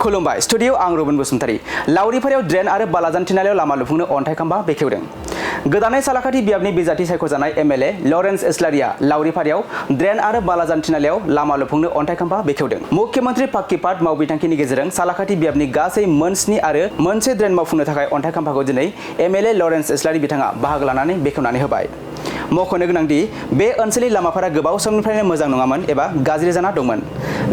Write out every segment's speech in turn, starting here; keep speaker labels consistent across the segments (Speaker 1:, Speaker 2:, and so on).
Speaker 1: खुलुमबाय स्टुडियो आं रुबन बसुमतारी लावरिफारियाव ड्रेन आरो बालाजान थिनालियाव लामा लुफुंनो अन्थाइ खाम्फा बेखेवदों। गोदानै सालाकाथि बियाबनि बिजाथि सायख'जानाय एमएलए लरेन्स इस्लारिया लावरिफारियाव ड्रेन आरो बालाजान थिनालियाव लामा लुफुंनो अन्थाइ खाम्फा बेखेवदों। मुख्यमन्त्री पाक्की पाट मावबिथांखिनि गेजेरजों सालाकाथि बियाबनि गासै मोन 7 आरो मोनसे ड्रेन मावफुंनो थाखाय अन्थाइ खाम्फाखौ दिनै एमएलए लरेन्स इस्लारि बिथाङा बाहागो लानानै बेखेवनानै होबाय। मख'नो गोनांदि बे ओनसोलनि लामाफोरा गोबाव समनिफ्रायनो मोजां नङामोन एबा गाज्रि जाना दंमोन,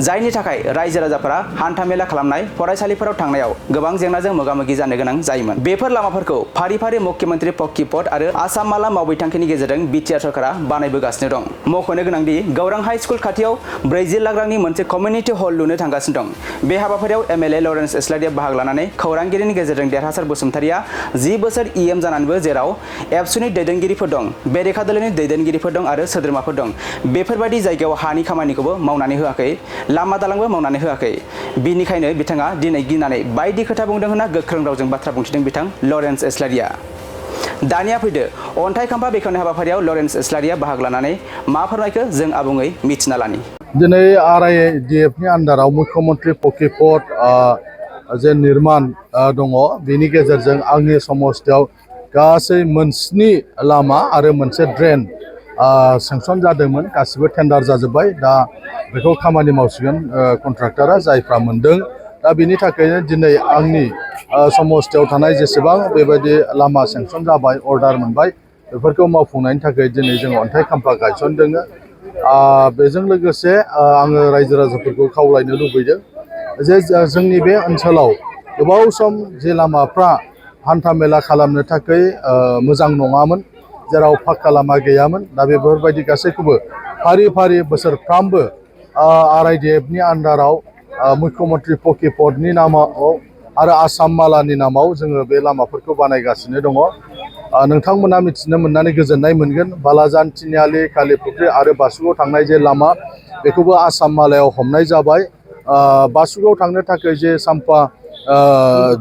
Speaker 1: जायनि थाखाय रायजो राजाफोरा हान्थामेला खालामनाय फरायसालिफोराव थांनायाव गोबां जेंनाजों मोगा-मोगि जानो गोनां जायोमोन। बेफोर लामाफोरखौ फारि-फारि मुख्यमन्त्री पाक्की पाट आरो आसाम माला मावबिथांखिनि गेजेरजों बिटिआर सरकारा बानायबोगासिनो दं। मख'नो गोनांदि गौरां हाइ स्कुल खाथियाव 40 लाख रांनि मोनसे कमिउनिटि हल लुनो थांगासिनो दं। बे हाबाफारियाव एमएलए लरेन्स इस्लारिया बाहागो लानानै खौरांगिरिनि गेजेरजों देरहासार बसुमतारिया 10 बोसोर इएम जानानैबो जेराव एबसुनि दैदेनगिरिफोर दं, बेरेखा दोलोनि दैदेनगिरिफोर दं आरो सोद्रोमाफोर दं, बेफोरबायदि जायगायाव हानि खामानिखौबो मावनानै होआखै, लामा दालांबो मावनानै होआखै। बिनिखायनो बिथाङा दिनै गिनानै बायदि खोथा बुंदों होनना गोख्रों रावजों बाथ्रा बुंथिदों बिथां लरेन्स इस्लारिया। दानिया फैदो अन्थाइ खाम्फा बेखेवनाय हाबाफारियाव लरेन्स इस्लारिया बाहागो लानानै मा फोरमायखो जों आबुङै मिथिना लानि।
Speaker 2: दिनै आरआइडिएफनि आन्दाराव मुख्यमन्त्री पाक्की पाट जे निर्माण दङ, बेनि गेजेरजों आंनि समस्थियाव गासै मोन 7 लामा आरो मोनसे ड्रेन सेंसन जादोंमोन। गासिबो टेन्डार जाजोब्बाय, दा बेखौ खामानि मावसिगोन कन्ट्राक्टरा जायफ्रा मोनदों। दा बिनि थाखायनो दिनै आंनि समस्थियाव थानाय जेसेबां बेबायदि लामा सेंसन जाबाय, अर्डार मोनबाय, बेफोरखौ मावफुंनायनि थाखाय दिनै जों अन्थाइ खाम्फा गायसनदों। बेजों लोगोसे आङो रायजो राजाफोरखौ खावलायनो लुबैदों जे जोंनि बे ओनसोलाव गोबाव सम जे लामाफ्रा हान्था मेला खालामनो थाखाय मोजां नङामोन, जेराव पाक्का लामा गैयामोन। दा बेफोरबायदि गासैखौबो फारि-फारि बोसोरफ्रामबो आरआइडिएफनि आन्दाराव मुख्यमन्त्री पाक्की पाटनि नामाव आरो आसाम मालानि नामाव जोङो बे लामाफोरखौ बानायगासिनो दङ। नोंथांमोना मिथिनो मोननानै गोजोननाय मोनगोन, बालाजान थिनालि कालीपुख्रि आरो बासुगाव थांनाय जे लामा, बेखौबो आसाम मालायाव हमनाय जाबाय। बासुगाव थांनो थाखाय जे साम्फा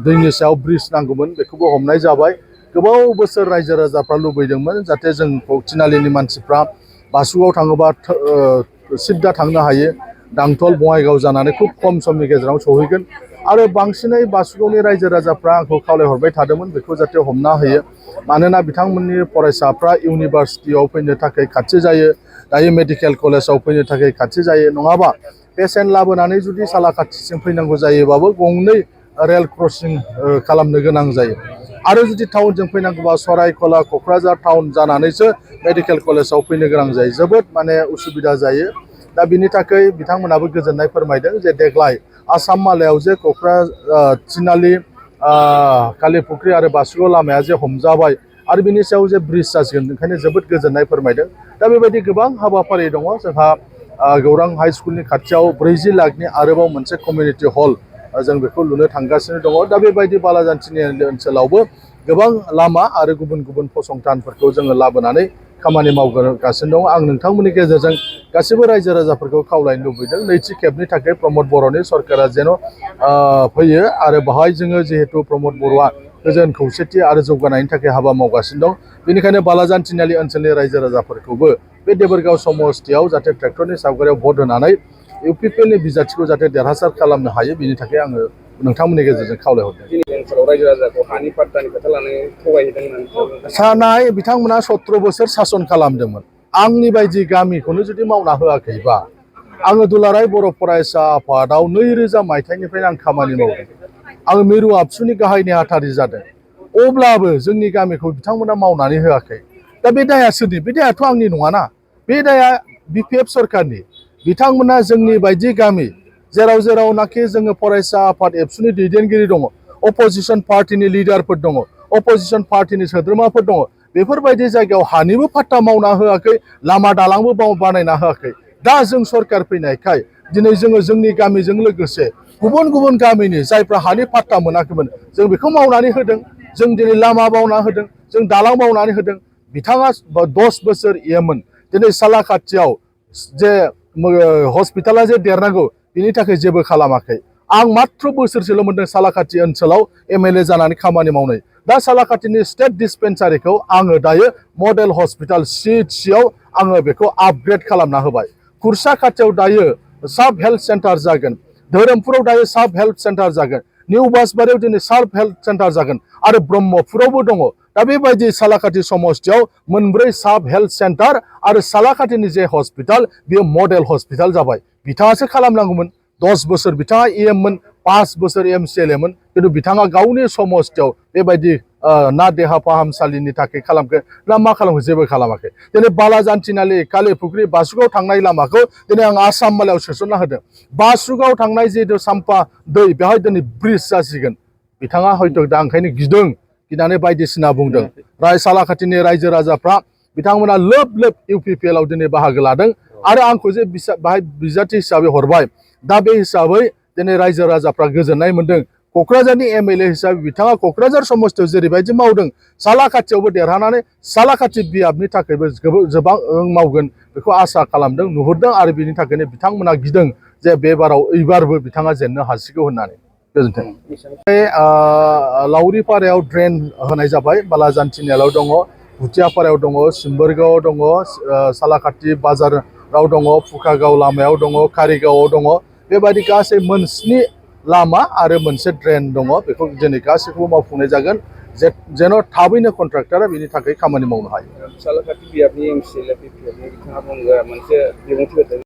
Speaker 2: दैनि सायाव ब्रिज नांगौमोन, बेखौबो हमनाय जाबाय। गोबाव बोसोर रायजो राजाफ्रा लुबैदोंमोन जाहाथे जों थिनालिनि मानसिफ्रा बासुगाव थाङोबा सिद्दा थांनो हायो, दांथल बङाइगाव जानानै खुब खम समनि गेजेराव सहैगोन। आरो बांसिनै बासुगावनि रायजो राजाफ्रा आंखौ खावलायहरबाय थादोंमोन बेखौ जाहाथे हमना होयो, मानोना बिथांमोननि फरायसाफ्रा इउनिभार्सिटियाव फैनो थाखाय खाथि जायो, दायो मेडिकेल कलेजाव फैनो थाखाय खाथि जायो। नङाबा पेसेन्ट लाबोनानै जुदि सालाकाथिसिम फैनांगौ जायोबाबो गंनै रेल क्रसिं खालामनो गोनां जायो। आरो जुदि टाउनजों फैनांगौबा सरायखला क'क्राझार टाउन जानानैसो मेडिकेल कलेजाव फैनो गोनां जायो, जोबोद उसुबिदा जायो। दा बिनि थाखाय बिथांमोनाबो गोजोननाय फोरमायदों जे देग्लाय आसाम मालायाव जे थिनालि कालीपुख्रि आरो बासुगाव लामाया जे हमजाबाय आरो बिनि सायाव जे ब्रिज जासिगोन, ओंखायनो जोबोद गोजोननाय फोरमायदों। दा बेबायदि गोबां हाबाफारि दङ जोंहा। गौरां हाइ स्कुलनि खाथियाव 40 लाखनि आरोबाव मोनसे कमिउनिटि हल जों बेखौ लुनो थांगासिनो दङ। दा बेबायदि बालाजान थिनालि ओनसोलावबो गोबां लामा आरो गुबुन गुबुन फसंथानफोरखौ जोङो लाबोनानै खामानि मावगासिनो दङ। आं नोंथांमोननि गेजेरजों गासैबो रायजो राजाफोरखौ खावलायनो लुबैदों, नैथि खेबनि थाखाय प्रमद बर'नि सरकारा जेन' फैयो आरो बाहाय जोङो जिहेतु प्रमद बर'आ गोजोन खौसेथि आरो जौगानायनि थाखाय हाबा मावगासिनो दं। बेनिखायनो बालाजान थिनालि ओनसोलनि रायजो राजाफोरखौबो बे देबोरगाव समस्थियाव जाहाथे ट्रेक्टरनि सावगारियाव भट होनानै इउपिपिएलनि बिजाथिखौ जाहाथे देरहासार खालामनो हायो, बिनि थाखाय आङो नोंथांमोननि गेजेरजों खावलायहरदों।
Speaker 3: दिनै ओनसोलाव रायजो राजाखौ हानि पाट्टानि खोथा लानानै थगायहैदों
Speaker 2: सानाय बिथांमोना 17 बोसोर सासन खालामदोंमोन। आंनि बायदि गामिखौनो जुदि मावना होआखैबा, आङो दुलाराय बर' फरायसा आफादाव 2000 मायथाइनिफ्रायनो आं खामानि मावदों। आङो मिरु आबसुनि गाहाय नेहाथारि जादों। अब्लाबो जोंनि गामिखौ बिथांमोना मावनानै होआखै। दा बे दाया सोरनि? बे दायाथ' आंनि नङाना, बे दाया बिपिएफ सरकारनि। बिथांमोना जोंनि बायदि गामि जेरावनाखि जोङो फरायसा आफाद एबसुनि दैदेनगिरि दङ, अपोजिसन पार्टिनि लिडारफोर दङ, अपोजिसन पार्टिनि सोद्रोमाफोर दङ, बेफोरबायदि जायगायाव हानिबो पाट्टा मावना होआखै, लामा दालांबो बानायना होआखै। दा जों सरकार फैनायखाय दिनै जोङो जोंनि गामिजों लोगोसे गुबुन गुबुन गामिनि जायफ्रा हानि पाट्टा मोनाखैमोन, जों बेखौ मावनानै होदों। जों दिनै लामा मावना होदों, जों दालां मावनानै होदों। बिथाङा 10 बोसोर इएममोन, दिनै सालाकाथियाव जे हस्पिटाला जे देरनांगौ, बिनि थाखाय जेबो खालामाखै। आं मात्र बोसोरसेल' मोनदों सालाकाथि ओनसोलाव एमएलए जानानै खामानि मावनाय। दा सालाकाथिनि स्टेट डिस्पेन्सारिखौ आङो दायो मडेल हस्पिटाल सिएचसिआव आङो बेखौ आपग्रेड खालामना होबाय। खुरसा खाथियाव दायो साब हेल्थ सेन्टार जागोन। धोरोमपुराव दायो साब हेल्थ सेन्टार जागोन निउ बासबारियाव दिनै साब हेल्थ सेन्टार जागोन आरो ब्रह्मपुरावबो दङ दा बेबायदि सालाकाथि समस्थियाव मोनब्रै साब हेल्थ सेन्टार आरो सालाकाथिनि जे हस्पिटाल बेयो मडेल हस्पिटाल जाबाय बिथाङासो खालामनांगौमोन 10 बोसोर बिथाङा EM मोन 5 बोसोर MCLA मोन खिन्थु बिथाङा गावनि समस्थियाव बेबायदि ना देहा फाहामसालिनि थाखाय खालामखो ना मा खालामखो जेबो खालामाखै दिनै बालाजान्थिनालि कालिफुख्रि बासुगाव थांनाय लामाखौ दिनै आं आसाम मालायाव सोसनना होदों बासुगाव थांनाय जिहेतु साम्फा दै बेवहाय दिनै ब्रिज जासिगोन बिथाङा हयथ' दा ओंखायनो गिनानै बायदिसिना बुंदों सालाकाथिनि रायजो राजाफ्रा बिथांमोना लोब लोब UPPL आव दिनै बाहागो लादों आरो आंखौ जे बाहाय बिजाथि हिसाबै हरबाय दा बे हिसाबै दिनै रायजो राजाफ्रा गोजोननाय मोनदों क'क्राझारनि MLA हिसाबै बिथाङा क'क्राझार समस्थियाव जेरैबायदि मावदों सालाकाथियावबो देरहानानै सालाकाथि बियाबनि थाखायबो गोबां मावगोन बेखौ आसा खालामदों नुहुरदों आरो बिनि थाखायनो बिथांमोना गिदों जे एबारबो बिथाङा जेननो हासिगौ होननानै गोजोन्थों लावरिपारायाव ड्रेन होनाय जाबाय बालाजान्थिनायाव दङ भुटियापारायाव दङ सिम्बोरगावआव दङ सालाकाथि बाजाराव दङ फुकागाव लामायाव दङ कारिगावआव दङ बेबायदि गासै मोन7 लामा आरो मोनसे ड्रेन दङ बेखौ दिनै गासैखौबो मावफुंनाय जागोन जेन' थाबैनो कन्ट्राक्टरा बेनि थाखाय खामानि मावनो हायो
Speaker 3: सालाकाथि बियाबनि MCLA बिथाङा मोनसे बिबुंथि होदों